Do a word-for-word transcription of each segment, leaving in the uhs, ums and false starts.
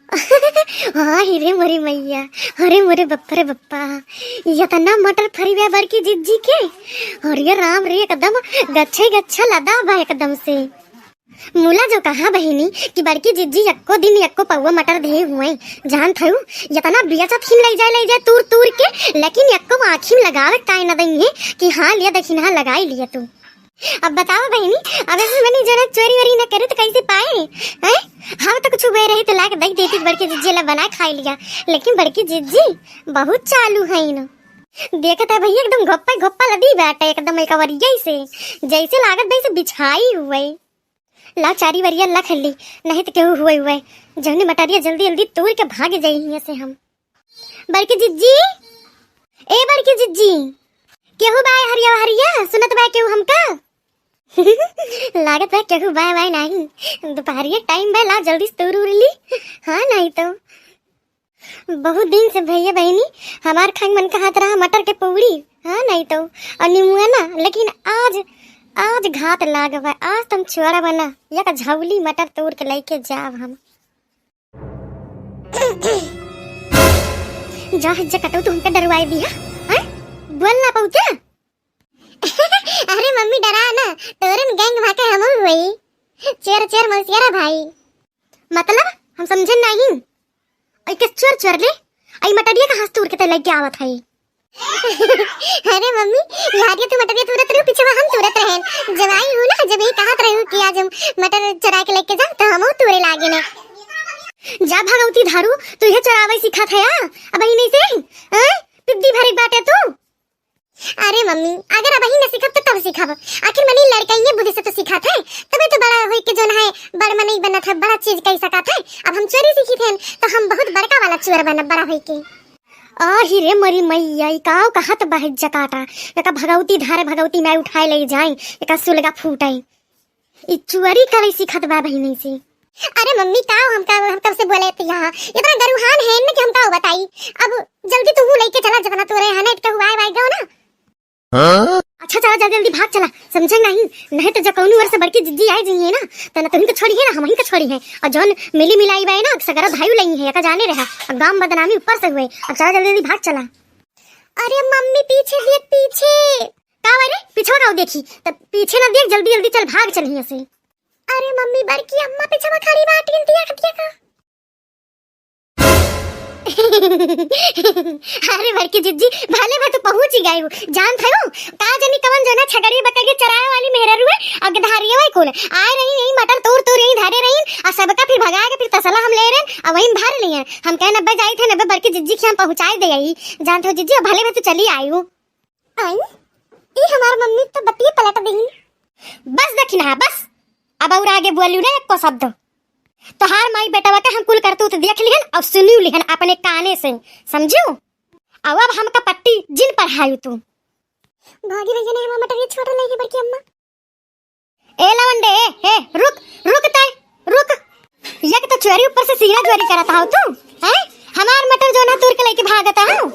हाय रे मोरी मैया, अरे मोरे बप्पा रे बप्पा, इतना मटर फरी बा बड़की जिज्जी के। अरे राम रे, एकदम गच्छे गच्छा लदा बा एकदम से। मुला जो कहा बहिनी कि बड़की जिज्जी यक्को दिन यक्को पौवा मटर देहे हुए, जानत हऊ, इतना बेचत हिन लइ जाए, लइ जाए तूर तूर के, लेकिन यक्को आँखी में लगावे काहे न दइहे कि हाँ, लिया दखिनहा लगाई लिया तू। अब बतावा बहिनी, अब ऐसे मनी जना चोरी वोरी न करे तो कैसे पाए? हैं? हम तो कुछ हुए रही तो लाके दइ देती, बड़की जिज्जी ला बनाए खाई लिया, लेकिन बड़की जिज्जी बहुत चालू हइन। देखत ह भइया, एकदम घोप्पा घोप्पा लदी बाटे, एकदम एक वरिया से, जैसे लागत वैसे बिछाई हुए। ला चारी वरिया लख ली, नहीं तो केहू हुए हुए, जौनी मटरिया जल्दी जल्दी तूर के भाग जाई हियां से हम। बड़की जिज्जी, ए बड़की जिज्जी, केहू बाय हरिया हरिया, सुनत बा केहू हमका? लागत बा केहू बाय बाय नाही, दुपहरिया टाइम बा, ला जल्दी से तूर उर ली। हाँ, नहीं तो बहुत दिन से भइया बहिनी हमार खाए मन कहत रहा मटर के पौड़ी, हाँ, नहीं तो, और निमुआ ना, लेकिन आज, आज घात लाग बा, आज तुम छुआरा बना, या का झौली मटर तोड़ के लेके जाब हम। जा हज्जा कटो, तू हमका डरवाए दिया, हैं? बोल ना पहुँचा। अरे मम्मी, डरा ना, तोरन गैंग भाके हमहू हुई। चेर चेर मौसियारा भाई। मतलब, हम समझे नहीं। आई के चोर चोर ले, आई मटरिया कहाँ से तूर के ते लेके आवत है? अरे मम्मी, यार ये तो मटरिया तूरत रही, पीछे हम तूरत रहन। जब आई हूँ ना, जब यही कहत रही हूँ कि आज हम मटर चुरा के लेके जाओ, तो हम तूरे लागे ने। जा भगवती धारू, तू ये चुरावे सिखात है या? अब यही नहीं से, हैं? पिद्दी भरी बाटे तू। अरे मम्मी, अगर अबही न सीखब तो कब सीखब? आखिर मनी लड़कइये बुद्धि से तो सीखत है, तबे तो बड़ा होई के जोन है बड़ मनई बनत है, बड़ा चीज कई सकत है। अब हम चोरी सीखी थे तो हम बहुत बड़का वाला चोर बनब बड़ा होई के। आही रे मोरी मैया, ई काव कहत बा हज्जा काटा, एका भगवती धारे भगवती माई उठाए ले जाए, एका सुलगा फूटे। ई चुअरी करे सीखत बा बहिनी से। अरे मम्मी, का हो, हम का, हम कब से बोले थे यहाँ, इतना गरुहान है इनमें कि हम का बताई। अब जल्दी तू हूँ लेके चला, जतना तोरे है ना, इतने हुआ है, भाई गो ना। हाँ? अच्छा, चला, जल्दी, जल्दी भाग चला, समझे नहीं, नहीं तो जब कौनो ओर से बड़की जिज्जी आए जाइए ना, तो ना तुम तो छोड़ी है, ना हम ही को छोड़ी है, और जौन मिली मिलाई बाए ना, सगरा भाई लई है, का जाने रहा, अब गांव बदनामी ऊपर से हुए। अब चला, जल्दी, जल्दी भाग चला। अरे मम्मी, पीछे देख, पीछे। का बारे? पीछवा का देखी? तब पीछे ना देख, जल्दी जल्दी चल, भाग चल हियां से। अरे मम्मी, बड़की अम्मा पीछवा खड़ी बाटी, देख, देख। अरे बड़की जिज्जी, भले भा तू पहुंच ही गई हो। जानत हो, का जनी कवन जना छगड़ी बकरी चरावे वाली मेहरारू है, और गधारिया है कुल। आए रही यही मटर तूर तूर यही धरे रही, और सबका फिर भगा के फिर तसला हम ले रहे, और वहीं भर लिए। हम कहे नब्बे जाई थे, नब्बे बड़की जिज्जी के हम पहुंचाए दे आई। जानत हो जिज्जी, भले भा तू चली आई हो। आई, ई हमार मम्मी तो बतिये पलट देही। बस दखिनहा, बस। अब और आगे बोलू ना एको शब्द। तोहार माई बेटवा के हम कुल करतूत देख लिहन और सुनियो लिहन अपने काने से, समझू? और अब हमका पट्टी जिन पढ़ायू तू। भागी भैया ने हमार मटरिया छोड़ ले है बड़की अम्मा। ए लवंडे, ए, ए, रुक, रुक तय, रुक। एक तो चोरी ऊपर से सीना चोरी करत हो तू, हैं? हमार मटर जो ना तूर के लेके भागत हो।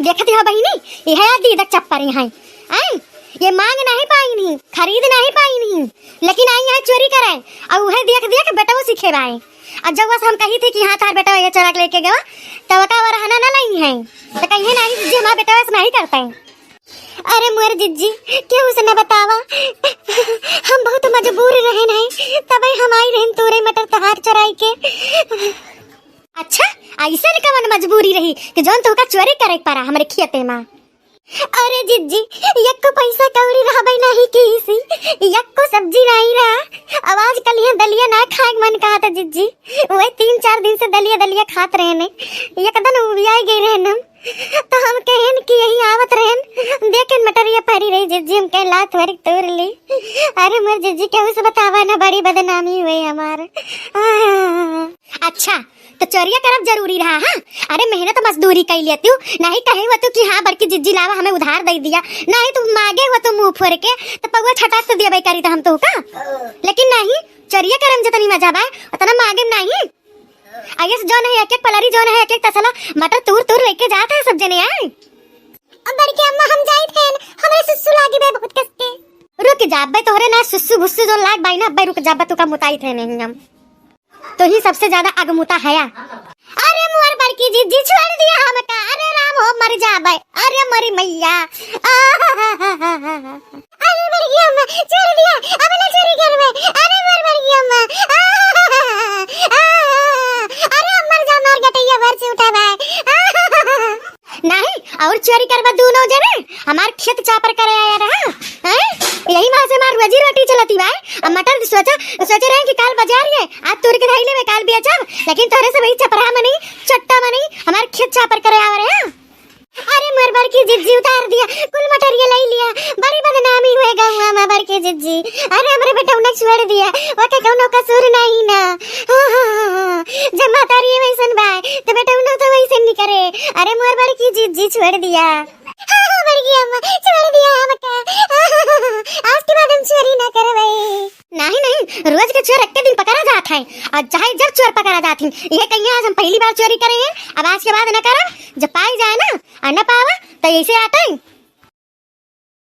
देखती हो बहिनी, यह दीदक चप्पर यहाँ, हैं? ये मांग नहीं पाई नहीं, खरीद नहीं पाई नहीं, लेकिन आई यहाँ चोरी करे, और वह देख देख बेटवा सीखे बाए। और जब बस हम कही थे कि हाँ तार बेटवा ये चोरा के लेके गवा, तब का वो रहना ना लई है, तो कहिए नहीं जी हमार बेटवा ऐसे नहीं करते हैं। अरे मोर जिज्जी, केहू से न बतावा, हम बहुत मजबूर रहन है, तबे हम आई रहन तोरे मटर तोहार चोराई के। अच्छा, ऐसन कवन मजबूरी रही कि जौन तोहका चोरी करे के पड़ा हमरे खेते मा? अरे जिज्जी, यक्को पैसा कौड़ी रहबे नहीं कीसी, यक्को सब्जी नहीं रहा। अब आजकल यहाँ दलिया ना खाए के मन कहा था जिज्जी, वही तीन चार दिन से दलिया दलिया खात रहने, एक दिन उबियाई गई रहन हम। तो हम कहेन कि यही आवत रहन, देखेन मटरिया फरी रही जिज्जी, हम कहे लात वरिक तोड़ ली। अरे मोर जिज्जी, केहू से बतावा ना, बड़ी बदनामी हुई हमार। आह। अच्छा, तो चोरिया करब जरूरी रहा, हाँ? अरे मेहनत मजदूरी कई लेती हूँ, नहीं कहे हुआ तू कि हाँ बड़की जिज्जी लावा हमें उधार दे दिया, नहीं तू मांगे हुआ तू मुंह फोड़ के, तो पौवा छटाक तो देबे करी तो हम तो का, लेकिन नहीं, चोरिया करम जितनी मजा बा उतना मांगे में नहीं। आइए से जौन है एक एक पलरी, जौन है एक एक तसला, मटर तूर तूर लेके जात है सब जने आए। अब बड़की अम्मा हम जाइत हैं, हमरे सुसु लागी बे बहुत कस के। रुक जा अब्बे, तोहरे ना सुसु भुसु जौन लाग बाई ना अब्बे, रुक जा अब्बे, तू का मुताइत है नहीं हम। तोही सबसे ज्यादा अगमुता हया। अरे मोर बड़की जिज्जी छोड़ दिया हमका, अरे राम हो मर जाबे, अरे मोरी मैया। अरे बड़की अम्मा छोड़ दिया, अब ना चोरी करबे, अरे मोर बड़की अम्मा। अरे अम्मा जा मार गटैया भर से उठा भाई। नहीं, और चोरी करबा दूनो जने, हमार खेत चापर करे आया रहा, हैं? यही मा से हमार रोजी रोटी चलती बा। अब मटर सोचा, सोचे रहे कि काल बाजार है, आज तोड़ के धई लेबे, काल बेचब, लेकिन तोहरे से वही चपरा मनी, चट्टा मनी, हमार खेत चापर करे आवा रहे, हाँ? अरे मोर बड़की जिज्जी उतार दिया, कुल मटरिया लई लिया, बड़ी बदनामी हुए गौवा मा बड़की जिज्जी। अरे हमरे बेटौना छोड़ दिया, ओके कौनो कसूर नहीं ना। हाँ, हाँ, हाँ, हाँ। जब महतारी वैसन बाय, तो बेटौना तो वैसन नहीं करे। अरे मोर बड़की जिज्जी छोड़ दिया। हाँ, हाँ, बड़की अम्मा, छोड़ दिया हमका। हाँ, हाँ, हाँ, हाँ। आज के बाद हम चोरी ना करबै। नहीं, नहीं, रोज के चोर एक दिन पकड़ा जात है। और चाहे जब चोर पकड़ा जात है, ये कहिए आज हम पहली बार चोरी करे हैं, अब आज के बाद ना करब। जब पाई जाए ना, और ना पावा, तो ऐसे आते हैं।